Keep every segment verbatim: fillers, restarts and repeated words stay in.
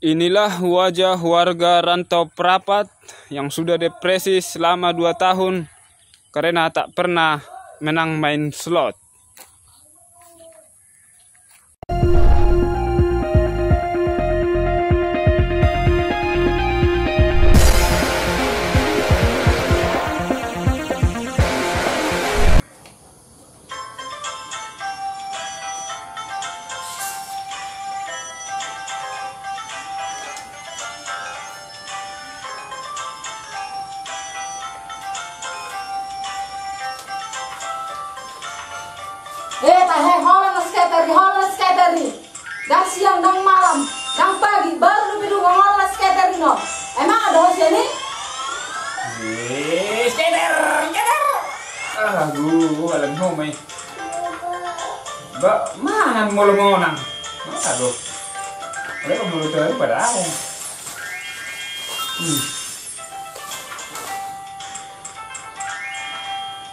Inilah wajah warga rantau Prapat yang sudah depresi selama dua tahun karena tak pernah menang main slot. Eh, tahe, holan na skater i, holan na skater i. Ndang siang, ndang malam, ndang pagi, baru dope dung holan na skater i on. Emang adong ho sian i? Eh, skater, skater. Aduh, alam ho mai. Ba, mangan molo monang. Aduh. Ayo molo tahu pada aku. Hmm.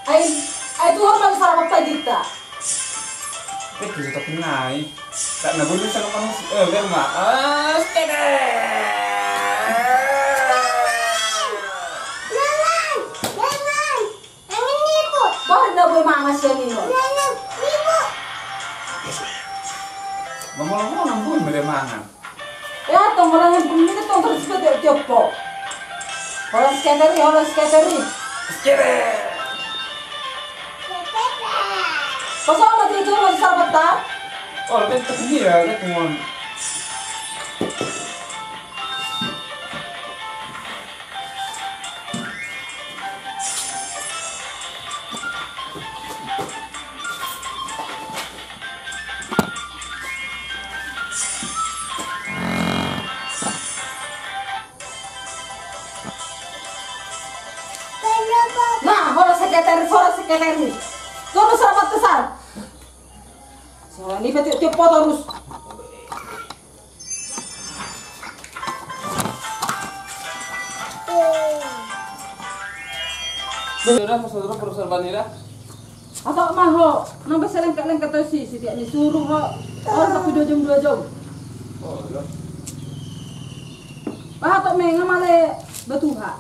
Ai, ai Tuhan bagi sarapan pagi ta. Eh, bisa tak kenai. Tak na boleh sama kamu. Eh, udah, Mak. Astaga. Jangan, jangan. Angin nipu. Baru dah gue mangan sian i on. Jangan, nipu. Ngomong-ngomong, gue mede mangan. Ya, tong holan na pun ini tong terus ke tiop-tiop po. Holan skater i, holan skater i. Skater. Pas sama dia tu masih sahabat ta? Oh, dia tak dia, dia cuma. Nah, holan skater, holan skater i. Tunggu, selamat pesan. Soalnya ini tiop-tiop po terus. Saudara, saudara, perlu serban ira? Atau mah ho, nambah selengkat-lengkat tau si, setiap ni suruh ho. Oh, tapi dua jam, dua jam. Oh, iya. Ah, atau mengamale batuha.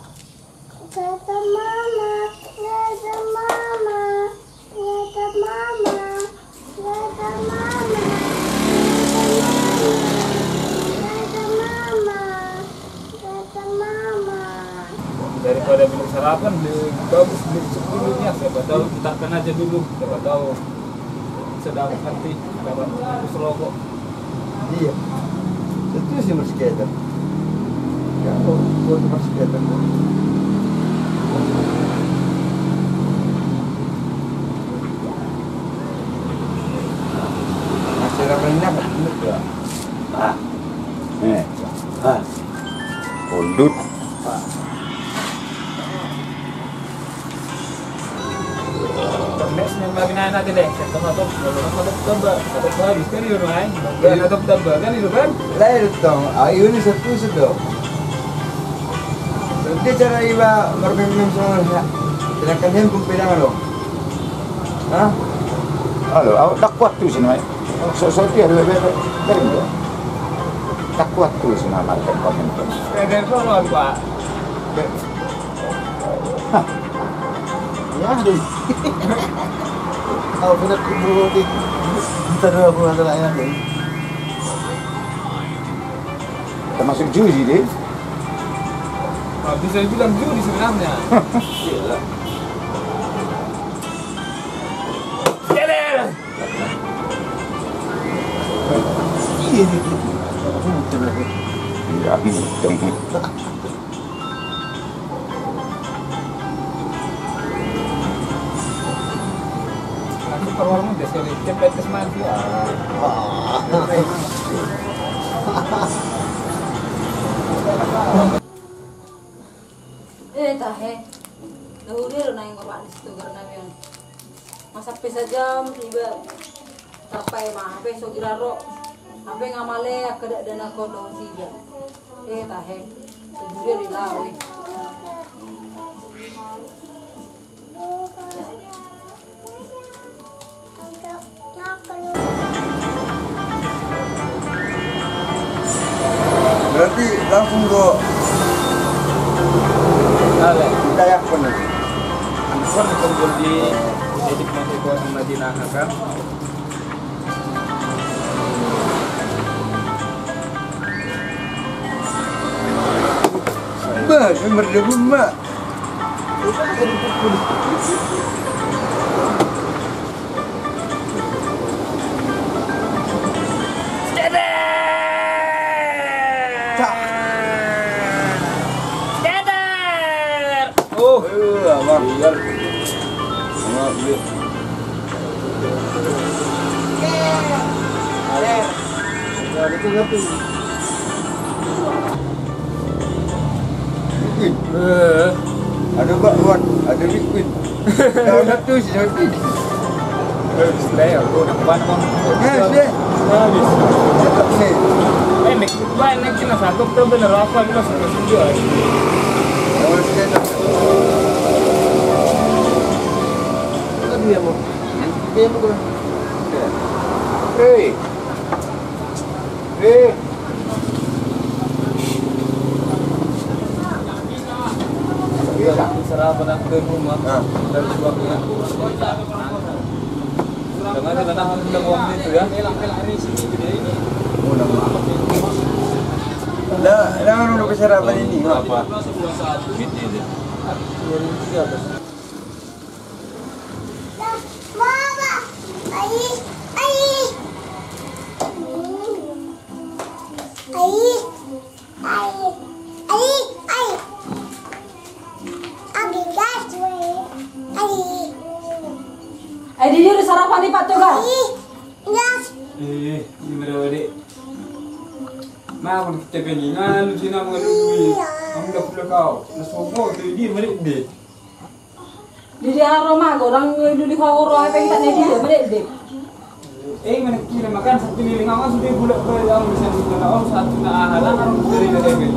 Kata mama, kata mama. Kata mama, kata mama, kata mama, kata mama, kata mama. Daripada belum sarapan, lebih bagus beli sepuluhnya. Siapa tahu, putarkan aja dulu. Siapa tahu sedang nanti dapat bungkus rokok. Iya. Itu sih masih keder. Ya, kok, kok masih keder. Masih ada banyak, bener ya? Ah. Eh. Ah. Kondut. Ah. Terus yang lagi nanya nanti deh, ketemu tuh, kalau ketemu tamba, ketemu habis kan, iya, Rai? Iya. Ketemu tamba kan, itu kan? Lah, itu dong. Ah, ini satu, satu. Dia cara iba bermain-main soalnya. Sedangkan handphone pegang lo. Hah? Halo, aku tak kuat tuh sini, Mai. So, so, dia dua, dua, dua, dua. Tak kuat tuh sini, Mai, handphone. Pegang sono, Pak. Hah. Ya, deh. Kau benar, Bu, di. Kita dua puluh ada layanan, deh. Termasuk judi, deh. Nah, bisa dibilang judi sebenarnya. Iya. Iya, iya, iya. Iya, iya. Langsung ke warung aja sekali, cepet ke semanggi. Eh, tahe. Tahu dia lo nang ngorok di situ karena memang. Masa pe sajam iba. Tapai ma, hape so gira ro. Hape nga male, angka dakdanak on dohot iba. Eh, tahe. Sajuria di laho i. Berarti langsung do. Ale. Kita ya pun. Angkon di kumpul di edit masih kuat sama di naha kan. Bah, saya merdebu, Mak. Datar! Datar! Oh, iya, Bang. Iya. Sama dia. Ada itu ngerti. Win. Eh. Ada bakwan, ada liquid. Tahu satu si Saudi. Eh, sudah ya, aku nak buat apa? Ya, sudah. Habis. Cakep nih. Eh, nek buat nek kena satu tuh bener apa? Aku langsung langsung jual. Tahu sih, cakep. Tadi ya, mau. Dia mau. Hei. Eh. Iya, sarapan aku dari rumah. Nah. Dari suaminya. Dengan kita nak kita buang itu ya. Oh, nama. Nah, nah, udah sarapan ini. Apa? Iya, iya. Ai, di dia udah sarapan nih, Pak Toga. Eh, ini mereka, Dek. Nah, aku kita pengen ngalu sini, mau ngalu. Kamu udah pulang kau. Nah, sopo tuh dia, mereka, Dek. Di dia ro ma godang luli ho ro, ai pe kita ne dia, mele de. Eh, mana kira makan satu lili ngawas sudah bulak balik, kamu bisa di sana, om satu na aha, lah, kamu dari negeri.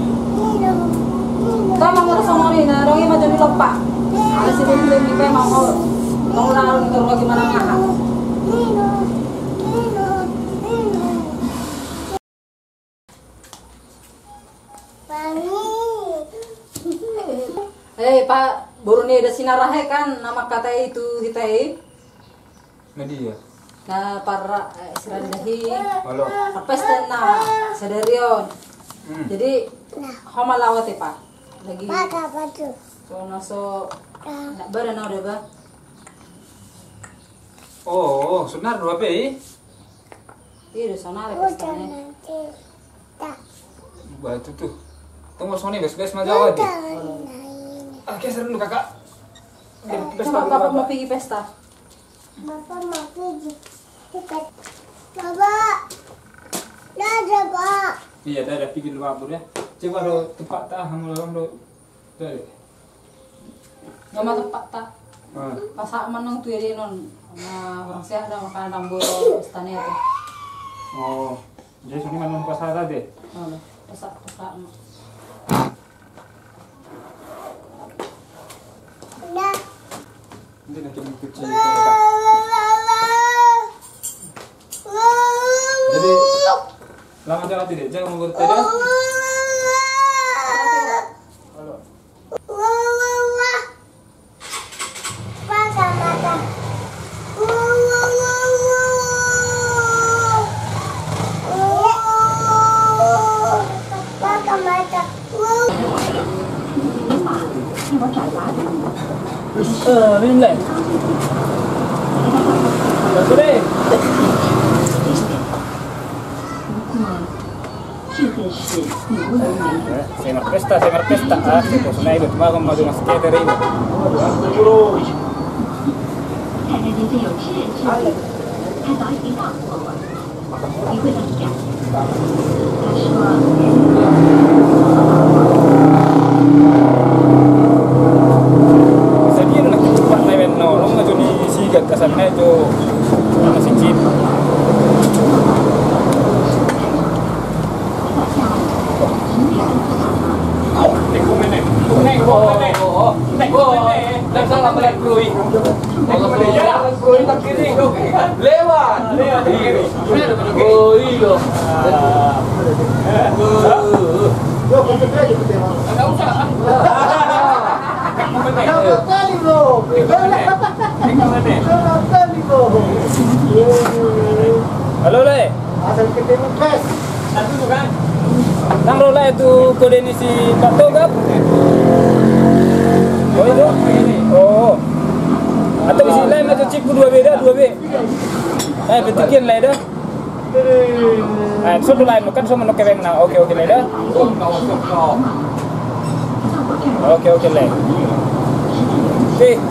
Tama ngurus songon i, na ro i ma jadi lopak. Ada si dia bilang di pe mau, mau na ro i, ro i ma na aha. Hei, Pak, boru ni da si Narahe kan, na mangkatai tu hita i. Na dia? Na par, eh, si Randahi. Halo. Parpesta na sadari on. Hmm. Jadi, ho ma laho ate, Pak. Lagi. Pak, apa tu? So, na so, na badan na udah, Pak. Oh, oh, senar dua pe i? Iya, di sana ada pestanya. Bah, itu tuh. Tunggu, sini, bes, bes, majawa deh. Ah, geser dulu, Kakak. Coba Bapak mau pergi pesta. Bapak mau pergi. Bapak. Dadah, Pak. Iya, dadah, pergi dulu, Pak, ya. Coba lo tempat tahan, lo, lo. Jadi. Nama tempat tak? Ah. Pasak manang tu ya di non. Nah, orang sehat dah makan dambur istana itu. Oh, jadi sini manang pasak tadi? Oh, pasak, pasak. Udah. Ini lagi mengikuti cerita. Jadi, lama jalan tidak? Jangan mau bertanya. Halo. Eh, minum deh. Udah sudah. Saya marpesta, saya marpesta. Ah, saya kosong aja, cuma aku mau dengan skater ini. Sadia do na ketupat na iwen nolong na jo ni sigat kasanna jo na sicip. Lewat. Oh, iya. Halo, Lae. Nang ro, Lae, tu kode ni si Pak Togap. Oh, itu? Oh. Atau isi, Lae, ma tu chipku dua B da, dua B. Eh, petikian, Lae, da. Eh, so tu lain kan so mano keweng na. Oke, oke, Lae, da. Oke, oke, Lae. Oke.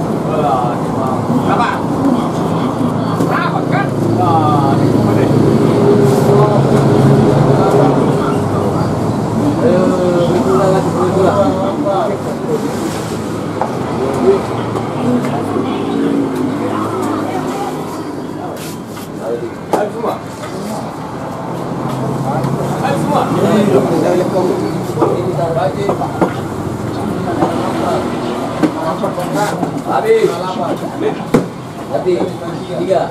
Habis. Habis. Tiga.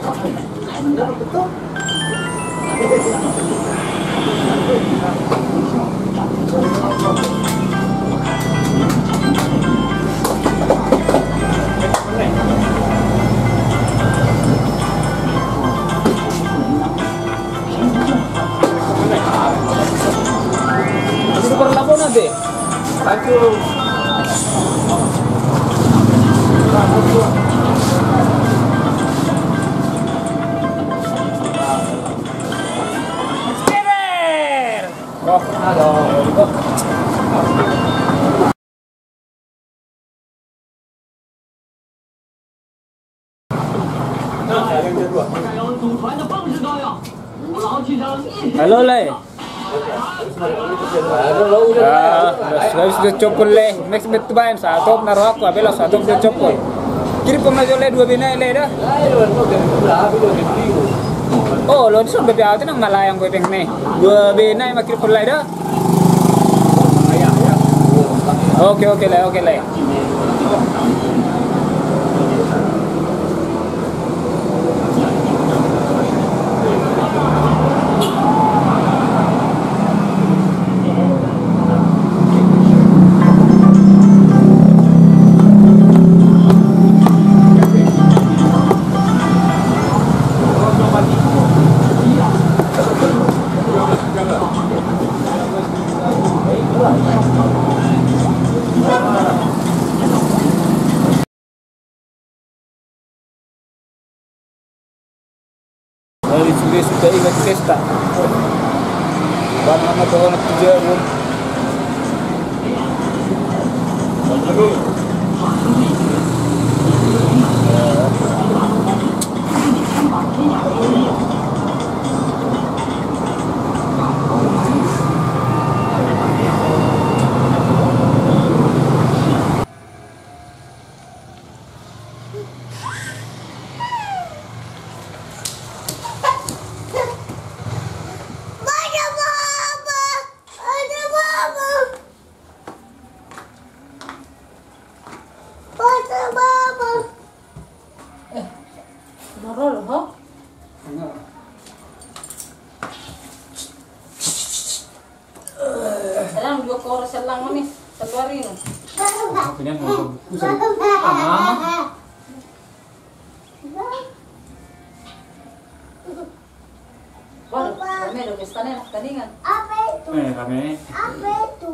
Halo, Lae. Ah, sudah, sudah copot, Lae. Next bet tu baen, satop na ro aku, abe laos satop sudah copot. Kiri pemain, Lae, dua B nai, Lae, da. Oh, lo di son B P A tu nang malayang gue peng ne. Dua B nai ma kiri pemain, Lae, da. Oke, oke, Lae, oke, Lae. Dari sude suda ingat pesta. Bang, nama tu anak tu jarum. Eh, marol, ho? Selang dua koro selang mami, satu hari ini. Aku ni mau buku satu. Ah, mama. Waduh, rame do pesta ne, anak tandingan. Apa itu? Eh, rame. Apa itu?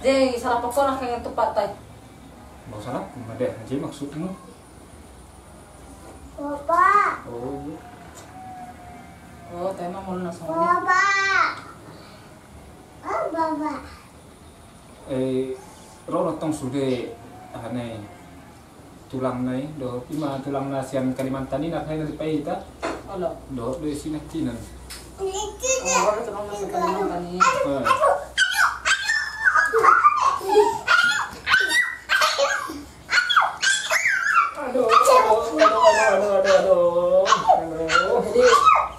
Jadi, salah pokok lah kayak tempat tai. Nggak salah, ada aja maksudmu. Bapak. Oh, iya. Oh, tema mau langsung. Bapak. Ah, Bapak. Eh, ro do tong sude, aha ne, tulang na i, dohot ima tulang na sian Kalimantan i, na hea na dipaihut. Olo. Dohot do isi na cinan. Oh, ro do tulang na sian Kalimantan i. Eh. Aduh, aduh, aduh. Jadi,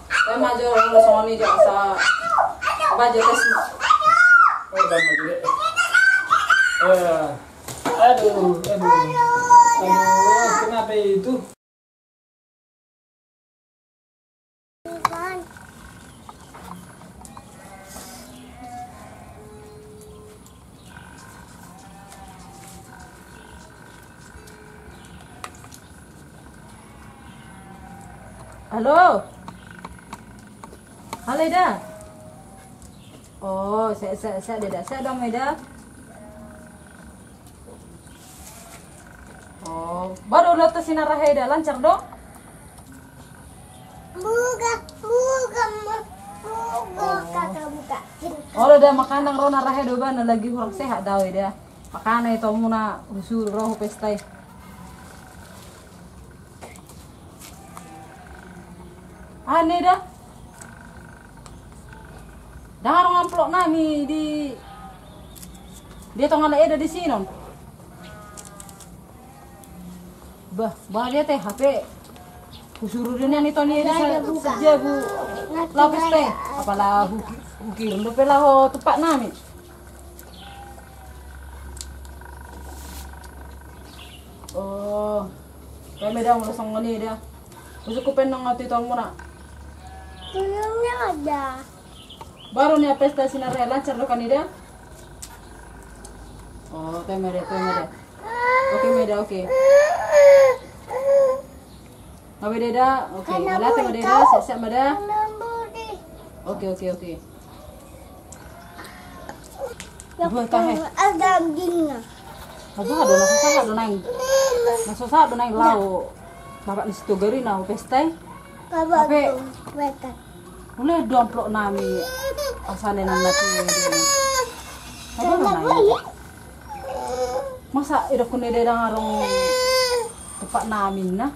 saya maju orang songon i, jasa baca tes. Oh, dan maju deh. Eh, aduh, aduh. Aduh, kenapa itu? Halo. Halo, Eda. Oh, se, se, se, Eda, se, dong, Eda. Oh, baru lo tu Sinarahe, Eda, lancar do? Buka, buka, buka, kakak buka. Olo, Eda, makanan ro na rahe do ba, na lagi kurang sehat do, Eda. Makana i tomuna husuru ro pesta i. Aha ni, Eda? Ndang adong amplop nami di, di tonga na Eda di sinon. Bah, bah, dia teh H P. Husuru do nian i toni, Eda, sajabu. Laho pesta i. Apala hu-, hukirim dope laho tupak nami. Oh. Kami da molo songon i da. Husungkun pe nang tu itomuna. Tulungnya ada. Baru ni pesta Sinarahe, lancar do kan i da? Oh, kami da, kami da. Oke, Meda, oke. Nga Meda da, oke. Mauliate Meda da, sehat-sehat Meda. Oke, oke, oke. Dua tahe. Ada dagingnya. Apa do, na so sahat do naeng. Na so sahat do naeng laho bapak ni si Togar i na pesta i. Hape. Ule do amplop nami. Asal na na tu. Apa do naeng. Masa idokkon ni da ndang adong tupak nami na.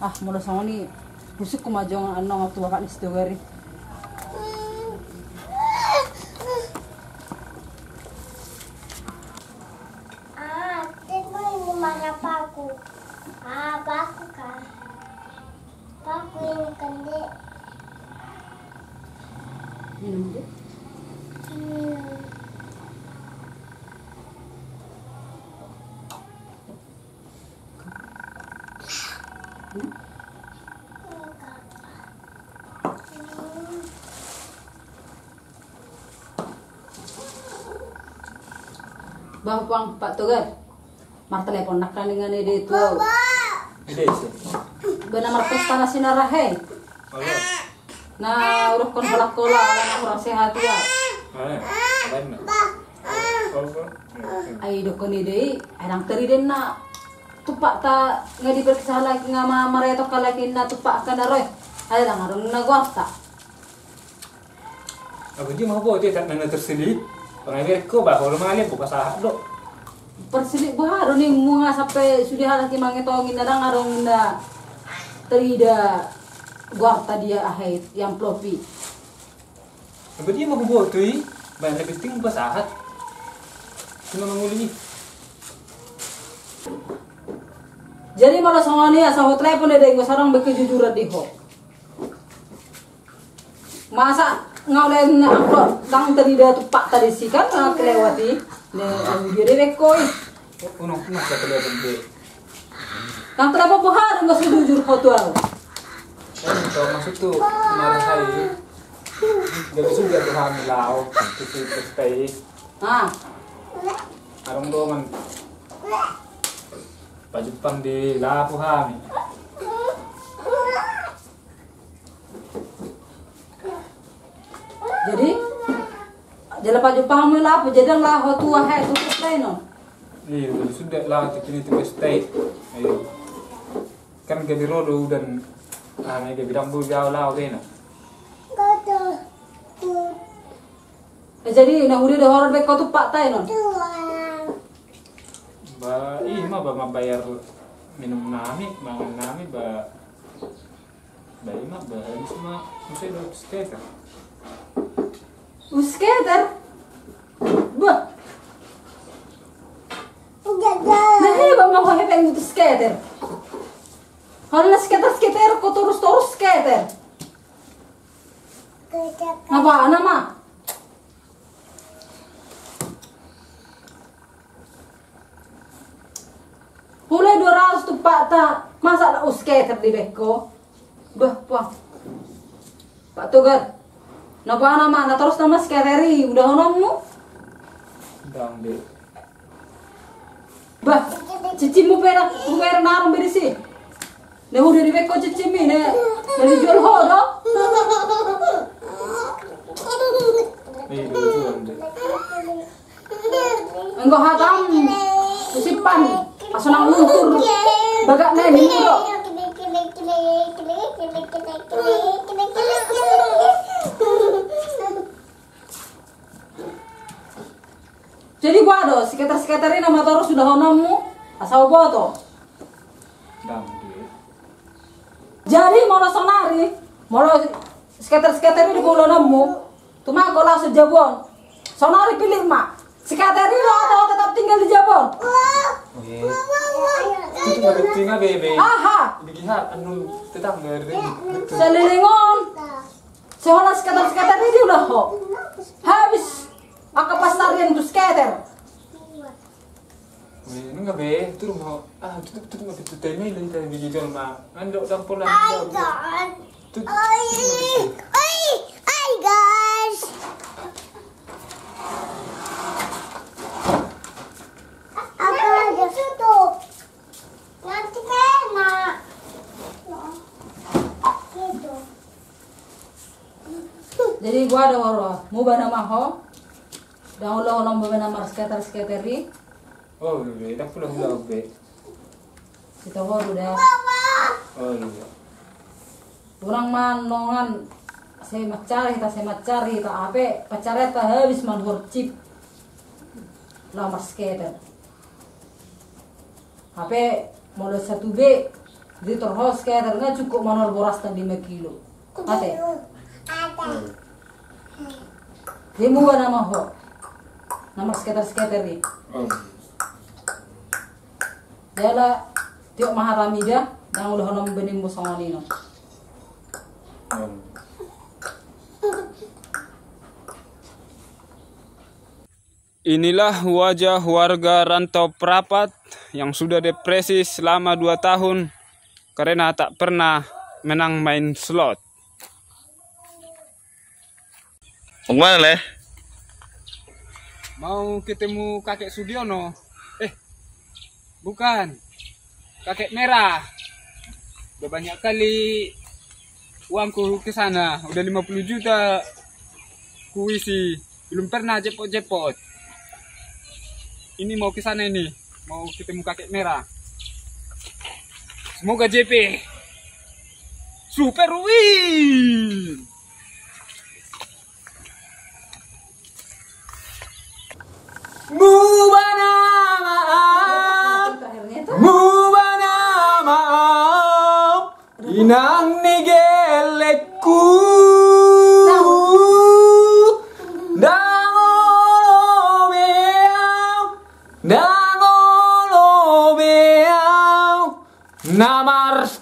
Ah, molo songon i, husungkun ma jo annon tu bapak ni si Togar i. Ah, tipe ini mana paku? Ah, paku kan. Paku ini kan, Dek. Minum, Dek. Hmm. Bah, Pak Togar. Martelepon nangkin nangkin i tu au. Ede ise? Ba na marpesta na Sinarahe. Halo. Na hudokkon holan holan, ala na hurang sehat ia. Eh, apain na? Ai dokkon i da i, ai ndang tarida na tupakta, nga diperiksa halak, nga ma-, mareto halak i na tupakta na ro i. Ai ndang adong na goarta. Apa dia mau buat dia tak nana terselip? Pengen ko bah, kalau malah buka sahat do. Perselip bah do ni, muna sampe sude halak i mangetong i na ndang adong na tarida goarta di aha i, amplop i. Apa dia mau buat tu i? Bah, lebih penting buka sahat. Cuma manguli i. Jadi molo songon i, asa hutelepon eda i, nga adong be kejujuran di ho. Masa nga ule na amplop, ndang tarida tupakta disi kan, nga kelewat i. Ne, au dia de bengko i. Unang, unang sa telepon be. Ndang telepon boha do, nga so jujur ho tu au. Eh, tau maksud tu, marhai. Jadi sudah tu hami laho tu si pesta i. Ah. Adong dongan. Pajumpang di lapo hami. Jadi, jala pajumpang hamu lapo, jadi laho tu aha i, tu pesta i non? Iya, jadi sudah laho tu pesta i. Ayo. Kan gabe ro do udan, ah, gabe ndang boi au laho be na. Eh, jadi na huida do horor be ho tupakta i non? Ba, i ma ba mambayar minum nami, mangan nami ba. Ba, i ma ba, habis ma, muse do skater. Skater? Bah. Nah, hebat ma ho, hebat itu skater. Kalau na skater, skater, ko torus, torus skater. Apa nama? Mulai dua ratus tupakta, masa na skater di bengko? Bah, Pak. Pak Togar. Napa nama, na torus nama skater i, udahononmu? Ndang, Dek. Bah, cicingmu pe na, hubayar na adong be disi. Ne, udah di beko cicim ini. Dari jual ho do. Iya, jual deh. Enggo hatam, usipan, asa nang luntur, bagak na ini do. Jadi gua do, siketer-siketer ini nama torus sudah hononmu, asa uboto. Jadi molo sonari, molo siketer-siketer ini di bolononmu, Tuma ko langsung jabu on. Sonari pilih ma. Sikater i do atau tetap tinggal di jabu on? Itu nggak penting ah bebe. Aha. Bigi ha anu tetangga dari. Selelengon. Sehola sikater sikater i do ho. Habis. Angka pasarian tu sikater. Nunga be, tu rumah ah tu tu tu tu teme lagi tadi bigi jolma. Ando dapur lagi. Oi, oi, oi, guys. Apa ada tutup? Nanti kena. Gitu. Jadi gua ada waro, mau bana maho. Dang ulo ulo mau bana mar skater skater i. Oh, be, dang pulang pulang be. Sitaho do da. Oh iya. Unang manongan sai mancari hita, sai mancari hita, hape pancarianta habis manhorcip. Laho marskater. Hape molo satu be, di torhos skater nga cukup manol boras tan lima kilo. Ate. Dia muba nama ho. Nama skater skater i. Jala tiok maharami da, dang udah honong bening bosongan ino. Inilah wajah warga rantau Prapat yang sudah depresi selama dua tahun karena tak pernah menang main slot. Mau kemana, Le? Mau ketemu kakek Sudiono. Eh, bukan. Kakek Merah. Udah banyak kali uangku ke sana, udah lima puluh juta kuisi, belum pernah jackpot-jackpot. Ini mau ke sana ini, mau ketemu kakek Merah. Semoga J P super win. Muba nama au, muba nama au, inang ni gelekku. Dang olo be au, dang olo be au, na mars